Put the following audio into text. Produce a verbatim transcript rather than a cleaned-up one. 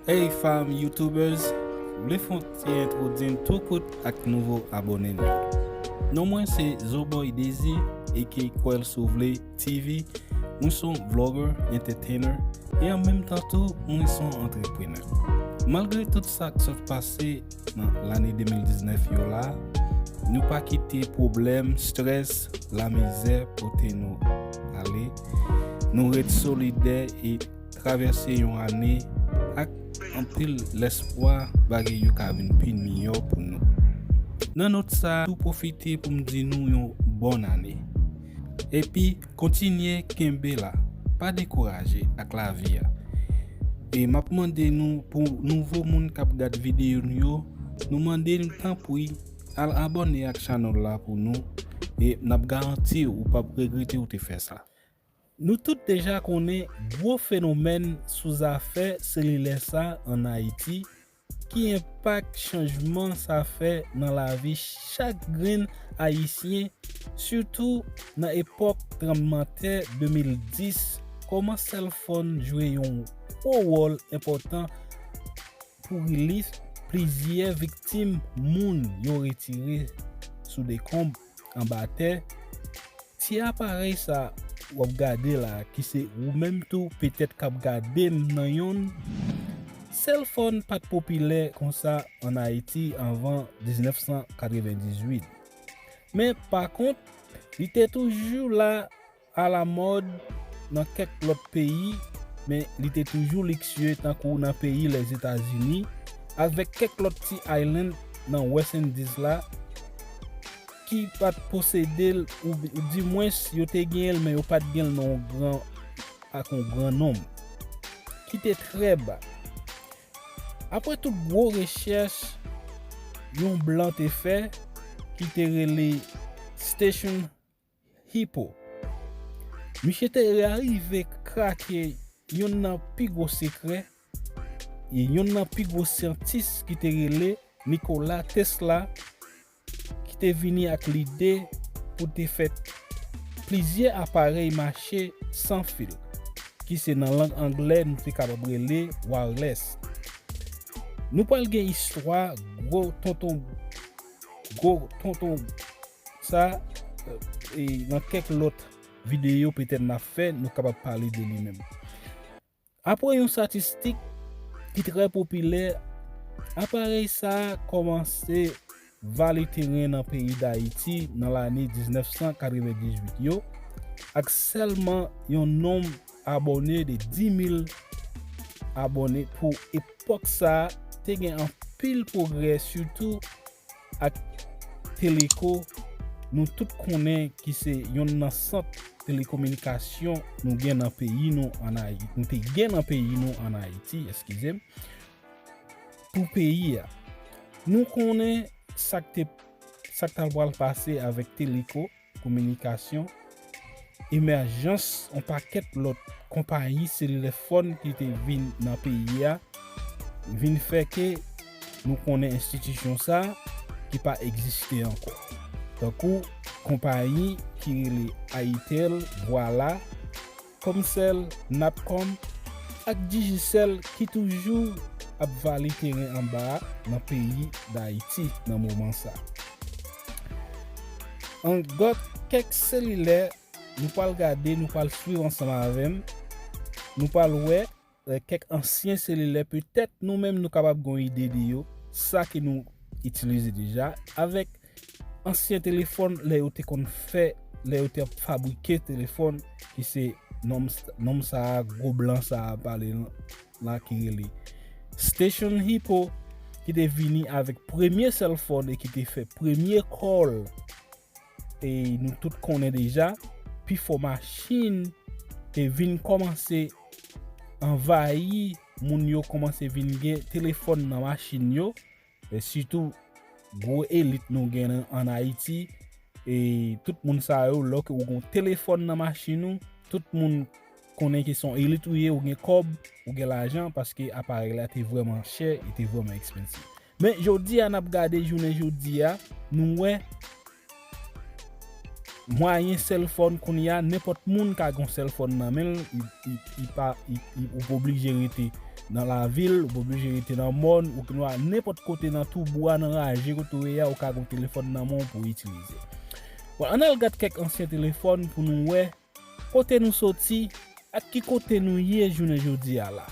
Hey fam YouTubers, m vle fè yon ti entwo di n tou kout ak nouvo abòne n yo. Non mwen se Zoboy Dezi, aka Kwèl Souvle T V. Mwen se yon vlogger, entertainer, e an menm tan tou, mwen se yon antreprenè. Malgre tout sa k sot pase nan lane de mil diznèf yo la, nou pa kite pwoblèm, strès, lamizè pote nou ale. Nou ret solidè e travèse yon ane ak anpil lespwa bagay yo ka vin pi miyò pou nou. Nan nòt sa a, tou pwofite pou m di nou yon bòn ane. Epi, kontinye kenbe la, pa dekouraje ak lavi a. E m ap mande nou, pou nouvo moun k ap gad videyo nou yo, nou mande nou tanpri al abòne ak chanèl la pou nou, e n ap garanti ou p ap regrete ou te fè sa. Nou tout deja konnen gwo fenomèn sou zafè selilè sa ann Ayiti, ki enpak chanjman sa fè nan lavi chak grenn Ayisyen, sitou nan epòk tranblemanntè de mil dis, kòman sèlfòn jwe yon gwo wòl enpòtan pou rilif plizyè viktim moun yo retire sou dekonb anba tè. Ti aparèy sa w ap gade la, ki se ou menm tou petèt k ap gade m nan yonn, sèlfòn pa t popilè konsa ann Ayiti anvan diznèf san katrevendizuit. Men, pa kont, li te toujou la alamòd nan kèk lòt peyi, men li te toujou liksye tankou nan peyi Lèzetazini, avèk kèk lòt ti island nan West Indies la, ki pa t posede l, ou, ou dimwens yo te gen l, men yo pa t gen l nan yon gran, ak yon gran nonm, ki te trè ba. Apre tout gwo rechèch yon blan te fè, ki te rele Station Hippo, misye te arive krake yonn nan pi gwo sekrè, e yonn nan pi gwo syantis ki te rele Nikola Tesla, ki te vini ak lide pou te fè plizyè aparèy mache san fil, ki se nan lang anglè nou te kapab rele wireless. Nou pral gen istwa gwo tonton, gwo tonton sa, e nan kèk lòt videyo petèt n ap fè, nou kapab pale de li menm. Apre yon statistik ki trè popilè, aparèy sa a kòmanse vale teren nan peyi Dayiti nan lane diznèf san katrevendizuit yo, ak sèlman yon nonb abòne de dis mil abòne pou epòk sa a, te gen anpil pwogrè, sitou ak Teleco, nou tout konnen ki se yonn nan sant telekominikasyon nou gen nan peyi nou ann Ayiti, nou te gen nan peyi nou ann Ayiti, eskize m, pou peyi a. Nou konnen sa k te, sa k t al pral pase avèk Teleco, kominikasyon, emèjans yon pakèt lòt konpayi selilè fòn ki te vin nan peyi a, vin fè ke nou konnen enstitisyon sa a ki pa egziste ankò. Tankou konpayi ki rele Ayitel, Vwala, Komsel, Natcom ak Digicel ki toujou ap vale teren anba a nan peyi Dayiti nan moman sa. An gòt kèk selilè, nou pral gade, nou pral swiv ansanm avè m. Nou pral wè, eh, kèk ansyen selilè, petèt nou menm nou kapab gen yon ide de yo, sa ke nou itilize deja, avèk ansyen telefòn, lè yo te konn fè, lè yo te ap fabrike telefòn, ki se nonm, nonm sa a, gwo blan sa a pale la, ki rele Station Hippo, ki te vini avèk premye sèlfòn e ki te fè premye kòl. E nou tout konnen deja, pifò machin te vin kòmanse anvayi moun yo, kòmanse vin gen telefòn nan machin yo, e sitou gwo elit nou gen an, ann Ayiti, e tout moun sa yo, lè w gen yon telefòn nan machin ou, tout moun konnen ke se yon elit ou ye, ou gen kòb, ou gen lajan, paske aparèy la te vrèman chè, e te vrèman ekspansif. Men jodi a, n ap gade jounen jodi a, nou wè mwayen sèlfòn kounye a, nenpòt moun ka gen yon sèlfòn nan men l, li, li, li pa, li, li, ou pa oblije rete nan lavil, ou pa oblije rete nan mòn, ou nan nenpòt kote nan twou bwa, nan raje kote ou ye a, ou ka gen yon telefòn nan men w pou w itilize. Bon, ann al gad kèk ansyen telefòn pou nou wè kote nou soti ak ki kote nou ye jounen jodi a la.